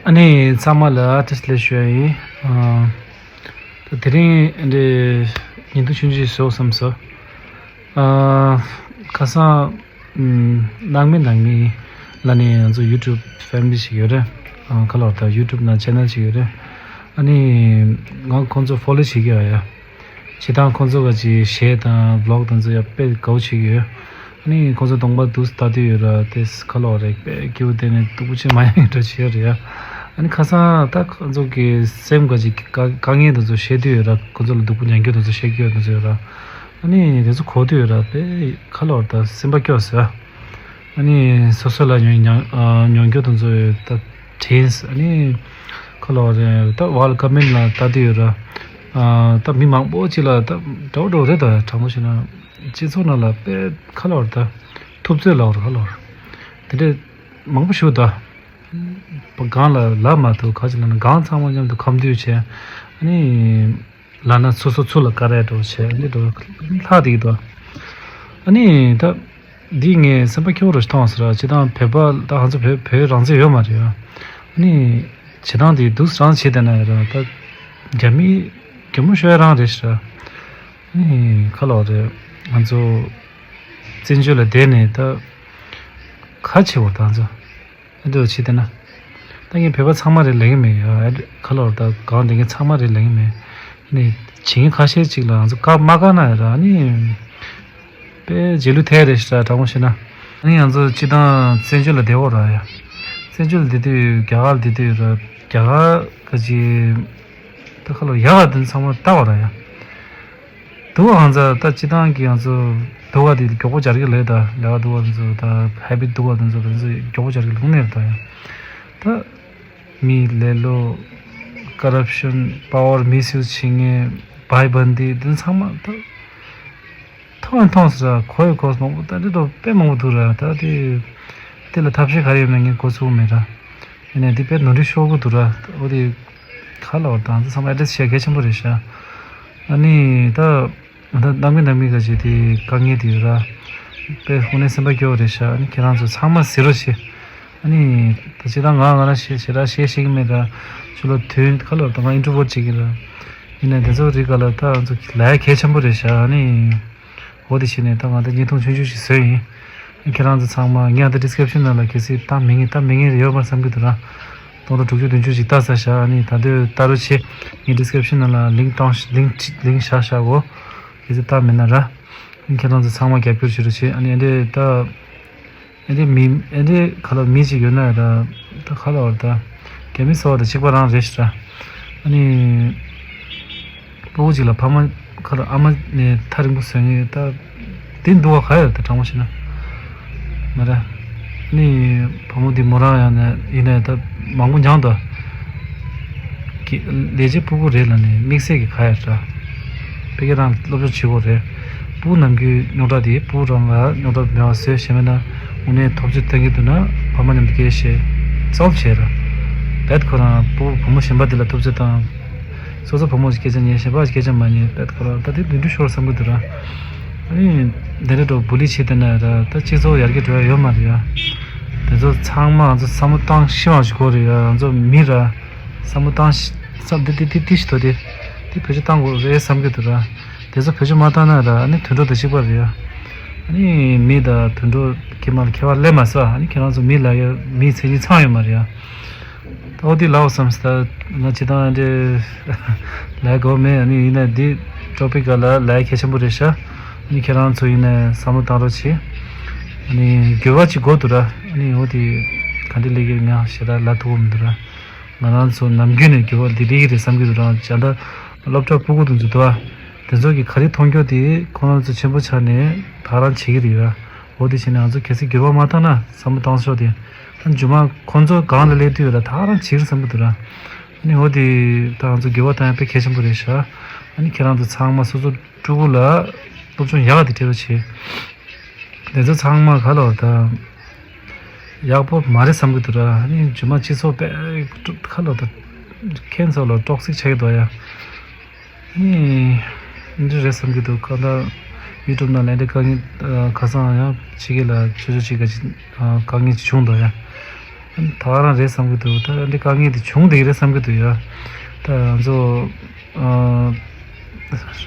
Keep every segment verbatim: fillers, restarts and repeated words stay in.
ཨ་ནི་ཚང་མ་ལ་བཀྲ་ཤིས་བདེ་ལེགས་ཞུ་ཡ་ཡིན། ཨ། ད་དེ་རིང་འདི་བརྙན་ཐུང་ཆུང་ཆུང་ཞིག་བཟོ་བསམ་སོང་། ཨ། ཁ་སང་། ཨམ། ནང་མི་ནང་མི་ལ་ནི་ང་ཚོ་ཡུ་ཊུབ་ཕེ་མི་ལི་ཞིག་ཡོད་རེད། ཨ། ཁ་ལོར་ད་ཡུ་ཊུབ་ནང་ཆེ་ནལ་ཞིག་ཡོད་རེད། ཨ་ནི་ང་ཁོང་ཚོ་ཕོ་ལོ་བྱེད་ཀྱི་ཡོད་ཡ། བྱེད་སྟངས་ཁོང་ཚོ་ག་ཅིག་གཞས་དང་བི་ལོག་དང་ཚོ་ཡ་དཔེ་དགའ་བོ་བྱེད་ཀྱི་ཡོད། ཨ་ནི་ཁོང་ཚོ་གདོང་པ་འདུག་ལྟ་དུས་ཡོད་ར་དེ་ཁ་ལོ་རེད་དཔེ་སྐྱིད་པོ་བསྡད་ནས་སྡུག་པོ་ཆེ་མ་ཡོང་འདྲ་བྱེད་ཡོད་རེད་ཡ། ཨ་ནི་ཁ་སང་ད་ཁོང་ཚོ་གི་སེམས་ག་ཅིག་དཀའ་དཀའ་ངལ་དང་ཚོ་བཤད་དུས་ཡོད་ར་ཁོང་ཚོ་ལ་སྡུག་པོ་མྱོང་རྒྱུ་དང་ཚོ་བཤད་ཀྱི་ཡོད་དང་ཚོ་ཡོད་ར། ཨ་ནི་དེ་ཚོ་གོ་དུས་ཡོད་ར་དཔེ་ཁ་ལོ་ར་ད་སེམས་པ་སྐྱོ་ཟེར། ཨ་ནི་སོ་སོ་ལ་ཉོ་ཉོ་ཉོ་རྒྱུ་དང་ཚོ་ད་དྲན། ཨ་ནི་ཁ་ལོ་རེ་ད་ཝལ་ཀ་མེན་ལ་ལྟ་དུས་ཡོད་ར། ཨ། ད་མི་མང་པོ་ཅིག་ལ་ད་འདྲ་བོ་འདྲ་བོ་རེད། ད་དྲང་མོ་བཤད་ན་སྤྱི་ཚོགས་ནང་ལ་དཔེ་ཁ་ལོ་རེ་ད་ཐུབ་ཚོད་ལ་བར་ཁ་ལོ་རེ་དེ་འདྲས་མང་པོ་ཞུ་ད། སྒང་ལ་ལབ་མ་ཐུབ། ག་ཅིག་ལབ་ན་སྒང་ཚང་མ་མཉམ་དུ་ཁམས་བསྡུས་བྱས། ཨ་ནི། ལབ་ན་སོ་སོ་ཚུར་ལ་ཀ་རེ་འགྲོ་བྱས་འདི་འགྲོ་ལྷག་དེ་གི་འདུག་ཨ་ནི་ད་འདི་ངས་སེམས་པ་སྐྱོ་བོ་རུ་མཐོང་ཟེར་ར། སྤྱི་བཏང་བོད་པ་ད་ང་ཚོ་བོད་བོད་རང་བཙན་ཡོད་མ་རེད་ཡ། ཨ་ནི་བྱེད་སྟངས་དེ་འདུག་རང་བྱེད་བསྡད་ན་ཡ་ར་ད་རྒྱ་མི་རྒྱ་མོ་ཤོད་རང་རེད་ཟེར་ར། ཨ་ནི་ཁ་ལོ་རེད། ང་ཚོ་བཙན་བྱོལ་ལ་བསྡད་ནས་ད་ག་བྱེད་བར་ད་ང་ཚོ། ཨ་འདྲ་བྱེད་དེ་ན། ད་ངས་བོད་པ་ཚང་མ་རེད་ལབ་ཀྱི་མེད་ཡ། ཨ་ཁ་ལོར་ད་གང་དེ་ངས་ཚང་མ་རེད་ལབ་ཀྱི་མེད། ནི་བྱེད་མཁན་ཁ་ཤས་ཅིག་ལ་ང་ཚོ་བཀག་མ་བཀག་ན་ཡ་ར་ནི། དཔེ་རྗེས་ལུས་ཐེབས་རེད་ཤག་དྲང་མོ་བཤད་ན། ཨ་ནི་ང་ཚོ་སྤྱི་བཏང་བཙན་བྱོལ་ལ་བསྡད་ཡོད་ར་ཡ། བཙན་བྱོལ་ལ་བསྡད་དུས་རྒྱ་གར་ལ་བསྡད་དུས་ར་རྒྱ་གར་ག་ཅི། ད་ཁ་ལོར་ཡག་ག་དེ་ཚང་མ་ལྟ་བ་ར་ཡ། སྡུག་པ་ང་ཚོ་ད་སྤྱི་བཏང་གི་ང་ཚོ་སྡུག་པ་དེ་མགྱོགས་པོ་སྦྱར་གི་ལས་ད་ལས་ཀ་སྡུག་པ་དེ་ཚོ་ད་ཧེ་བི་ཊི་སྡུག་པ་དེ་ཚོ་དེ་ཚོ་མགྱོགས་པོ་སྦྱར་གི་ལུང་ནས་ད་ཡང་ད་མི་ལེ་ལོ་ཀ་རབ་ཤན་པ་ཝར་མི་སི་ཡུ་སི་བྱེད་མཁན་བྷའི་བན་དི་དེ་ཚང་མ་ད་མཐོང་ཡང་མཐོང་ཟེར་གོ་ཡང་གོ་མང་པོ་ད་འདི་འདྲ་དཔེ་མང་པོ་འདུག་ར་ད་དེ་དེ་ལ་ཐབས་ཤེས་ག་རེ་ཡོད་མེད་ངས་གོ་ཚུགས་མེད་ར། ཡིན་ནའི་འདི་དཔེ་ནོར་འཁྲུལ་ཤོར་གི་འདུག་ར། འོ་དེ་ག་ལ་བར་དང་འདི་ཚང་མ་ཨེ་ཌི་རེ་སི་བྱེད་གལ་ཆེན་པོ་རེད་ཤག་ཨ་ནི་ད་ད་ནང་མི་ནང་མི་ག་ཅིག་དེ་དཀའ་ངལ་དེ་ཡོད་ར། དཔེ་དངོས་གནས་སེམས་པ་སྐྱོ་བོ་རེད་ཤག་ཨ་ནི་ཁྱེད་རང་ཚོ་ཚང་མ་གཟིགས་རོགས་བྱེད། ཨ་ནི་ད་ཅི་ད་ང་ང་རང་ཞེ་ཞེ་དྲག་བཤད་ཤེས་ཀྱི་མེད་ར། ཕྱི་ལོ་དུས་ག་ལ་བར་དང་ང་ཨིན་ཊྲོ་ཝར་ཊི་བྱེད་ཀྱི་ར། ཡིན་ནའི་དེ་ཚོ་རིགས་ག་ལ་ད་ང་ཚོ་ལས་གལ་ཆེན་པོ་རེད་ཤག་ཨ་ནི། འོ་དེ་བྱས་ནས་ད་ང་ད་བརྙན་ཐུང་ཆུང་ཆུང་ཞིག་བཟོས་ཡིན། ཁྱེད་རང་ཚོ་ཚང་མ་ངས་ད་ཌི་སི་ཀི་རིབ་ཤན་ནང་ལ་གལ་སྲིད་བཏང་མི་ངེས་བཏང་མི་ངེས་ཡོད་མ་བསམ་གྱི་འདུག་ར། སྟོང་ཕྲག་དྲུག་ཅུ་བདུན་ཅུ་ཞིག་བལྟ་ཚར་ཤག་ཨ་ནི་ད་དུང་བལྟ་རོགས་བྱེད། ངས་ཌི་སི་ཀི་རིབ་ཤན་ནང་ལ་ལིང་ཀི་བཏང་ལིང་ཀི་ལིང་ཀི་བཞག་བཞག་གོ། གལ་སྲིད་བལྟ་མེད་ན་ར། ཁྱེད་རང་ཚོ་ཚང་མ་རྒྱབ་སྐྱོར་བྱེད་རོགས་བྱེད། ཨ་ནི་ཨེ་འདྲས་ད། ཨེ་འདྲས་མི་ཨེ་འདྲས་ག་ལ་མི་ཅིག་ཡོད་ན་ཡ་ད་ད་ག་ལ་བར་ད་རྒྱ་མི་ཟེར་བ་ད་གཅིག་པ་རང་རེད་ཤག་ར། ཨ་ནི། སྤུ་གུ་གཅིག་ལ་ཕ་མ་ཁ་ལ་ཨ་མ་ནས་ཐག་རིང་པོ་བཟོས་ངེས་ད། དེ་འདུག་བ་ག་ཡོད་ད་དྲང་པོ་བཤད་ན། མ་ར། ནི་བུ་མོ་འདི་མོ་རང་ཡང་ནས་ཡིན་ནའི་ད་མང་པོ་མྱངས་ད། གི་ལས་བྱེད་སྤུ་གུ་རེད་ལ་ནི་དམིགས་བསལ་གྱི་ག་ཡོད་ད། དཔེ་ཁྱེད་རང་སློབ་སྦྱོང་བྱེད་དགོས་རེད། སྤུ་གུ་ནམ་རྒྱུན་རྙོག་དྲ་དེ་སྤུ་གུ་རང་ལ་རྙོག་དྲ་མེད་པ་བཟོས་ཤེས་མེད་ན་དངོས་གནས་ཐོབ་ཚོད་གཏོང་གི་འདུག་ན་ཕ་མ་མཉམ་དུ་སྐད་བཤད་རྩ་བ་བྱེད་ར། བེད་ཁོ་རང་སྤུ་གུ་བུ་མོ་གཞན་པ་དེ་ལ་ཐོབ་ཚོད་དང་། སོ་སོ་བུ་མོ་སྐད་ཆ་ཉན་གཞན་པ་སྐད་ཆ་མ་ཉན་པས་ཁོ་རང་ད་དེ་དུད་འགྲོ་ཤོར་བསམ་གི་འདུག་ར། ཨ་ནི་དེ་འདྲ་འགྲོ་བུ་ལི་བྱེད་དེ་ན་ར་ད་སྤྱི་ཚོགས་ཡར་རྒྱས་འགྲོ་ཡ་ཡོད་མ་རེད་ཡ། དེ་ཚོ་ཚང་མ་ང་ཚོ་བསམ་བློ་བཏང་ཤེས་པ་ཞིག་དགོས་རེད་ཡ། ང་ཚོ་མི་ར་བསམ་བློ་བཏང་ཤེས་བསམ་དེ་དེ་དེ་དེ་ཞིག་དོ་དེ་དེ་བེད་སྤྱོད་བཏང་དགོས་རེད་བསམ་གི་འདུག་ར། དེ་ཚོ་བེད་སྤྱོད་མ་བཏང་ན་ར་ཨ་ནི་དུད་འགྲོ་དང་གཅིག་པ་རེད་ཡ། ཨ་ནི་མི་དང་དུད་འགྲོ་གི་མ་ལ་ཁྱད་པར་སླེབས་མ་སོང་། ཨ་ནི་ཁྱེད་རང་ཚོ་མི་ལ་ཡ་མིའི་མཚན་ཉིད་ཚང་ཡོད་མ་རེད་ཡ། ཨོ་དེ་ལའོ་བསམ་སྟེ་ང་ཅི་དང་འདྲེ་ལས་གོ་མེད། ཨ་ནི་ཡིན་ན་འདི་ཊོ་པིག་ག་ལ་ལས་གལ་ཆེན་པོ་རེད་ཤག་ཨ་ནི་ཁྱེད་རང་ཚོ་ཡིན་ན་བསམ་བློ་བཏང་རོགས་བྱེད། ཨ་ནི་འགྱུར་བ་ཅིག་དགོས་འདུག་ར། ཨ་ནི་ཨོ་དེ་ག་འདྲེ་ལས་ཀྱི་ང་ཞེ་དྲག་ལ་ཐུག་གོ་མི་འདུག་ར། ང་རང་ཚོ་ནམ་རྒྱུན་ནས་འགྱུར་བ་འདི་ལས་ཀྱི་རེད་བསམ་གྱི་འདུག་ར། བྱ་ད་སློབ་གྲྭ་སྤུ་གུ་དུ་འཛུལ་འདུག་ཨ། དེ་ཚོ་གི་ག་རེ་མཐོང་རྒྱུ་དེ་ཁོ་རང་ཚོ་ཆེན་པོ་ཆགས་ནས་ད་རང་བྱེད་ཀྱི་རེད་ར། འོ་དེ་བྱས་ནས་ང་ཚོ་གལ་སྲིད་འགྱུར་བ་མ་བཏང་ན་བསམ་བློ་བཏང་ཕྱོགས་དེ། ད་མཇུག་མ་ཁོང་ཚོ་སྒང་ལ་སླེབས་དུས་ལ་ད་རང་བྱེད་ཀྱི་བསམ་གྱི་འདུག་ར། ཨ་ནི་འོ་དེ་ད་ང་ཚོ་འགྱུར་བ་བཏང་ཡ་དཔེ་གལ་ཆེན་པོ་རེད་ཤག་ཨ་ནི་ཁྱེད་རང་ཚོ་ཚང་མ་སོ་སོ་ཕྲུ་གུ་ལ་སློབ་སྦྱོང་ཡག་ག་དེ་སྤྲད་རོགས་བྱེད། དེ་ཚོ་ཚང་མ་ག་ལ་བ་ད་ཡག་པོ་མ་རེད་བསམ་གྱི་འདུག་ར། ཨ་ནི་མཇུག་མ་སྤྱི་ཚོགས་དཔེ་ག་ལ་བ་ད་ཁྱེད་ཚོ་ལ་ཊོག་སིག་ཆགས་ཀྱི་འདུག་ཡ། ཨེ། འདི་རེད་བསམ་གྱི་འདུག་གང་ལྟར་ཡུ་ཊུབ་ནང་ལ་འདི་དཀའ་ངལ་ཁ་སང་ཡང་ཕྱི་རྒྱལ་ལ་ཆོས་ཆོས་ཅིག་ག་ཅིག་དཀའ་ངལ་ཅིག་བྱུང་འདུག་ཡ། ད་ག་རང་རེད་བསམ་གྱི་འདུག་ད་འདི་དཀའ་ངལ་དེ་བྱུང་བསྡད་ཀྱི་རེད་བསམ་གྱི་འདུག་ཡ། ད་ང་ཚོ་ཨ་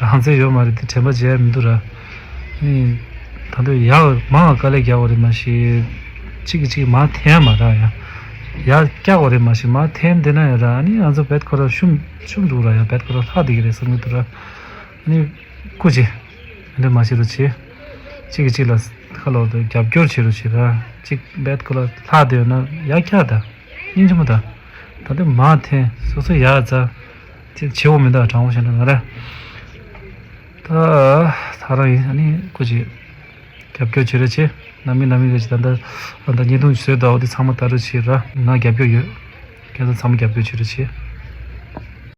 རང་བཙན་ཡོད་མ་རེད། དེ་དྲན་པ་བརྗེད་ཡ་མི་འདུག་ར། ཨ་ནི་ད་དུང་ཡར་མར་དཀའ་ལས་རྒྱག་དགོས་རེད་མ་གཞི། གཅིག་གིས་གཅིག་མར་འཐེན་ཡ་མ་རག་ཡ། ཡར་བཀྱག་དགོས་རེད་མ་གཞི་མར་འཐེན་བསྡད་ན་ཡ་ར། ཨ་ནི་ང་ཚོ་བེད་ཁོ་ར་ཤུམ་ཤུམ་འགྲོ་གི་ར་ཡ། བེད་ཁོ་ར་ལྷག་བསྡད་ཀྱི་རེད་བསམ་གྱི་འདུག་ར། ཨ་ནི་སྐུ་མཁྱེན། འདི་འདྲ་མ་བྱེད་རོགས་བྱེད། གཅིག་གིས་གཅིག་ལ་ཁ་ལོ་དང་རྒྱབ་སྐྱོར་བྱེད་རོགས་བྱེད་ར། གཅིག་བེད་ཁོ་ལ་ལྷག་བསྡད་ཡོད་ན་ཡར་བཀྱག་དང་། སྙིང་རྗེ་མོ་དང་། ད་ལྟ་མར་འཐེན། སོ་སོ་ཡར་འཛེགས། དེ་བྱེད་དགོས་མི་འདུག་དྲང་པོ་བཤད་ན་ང་ར། ད་ད་རང་ཡིན། ཨ་ནི་སྐུ་མཁྱེན། རྒྱབ་སྐྱོར་བྱེད་རོགས་བྱེད། ནམ་ཡིན་ནམ་ཡིན་རོགས་བྱེད། ད་ལྟ་ད་ལྟ་བརྙན་ཐུང་བཟོས་འདུག་འོ་དེ་ཚང་མ་ལྟ་རོགས་བྱེད་ར། ང་རྒྱབ་སྐྱོར་ཡོད། ཁྱེད་ཚོ་ཚང་མ་རྒྱབ་སྐྱོར་བྱེད་རོགས་བྱེད།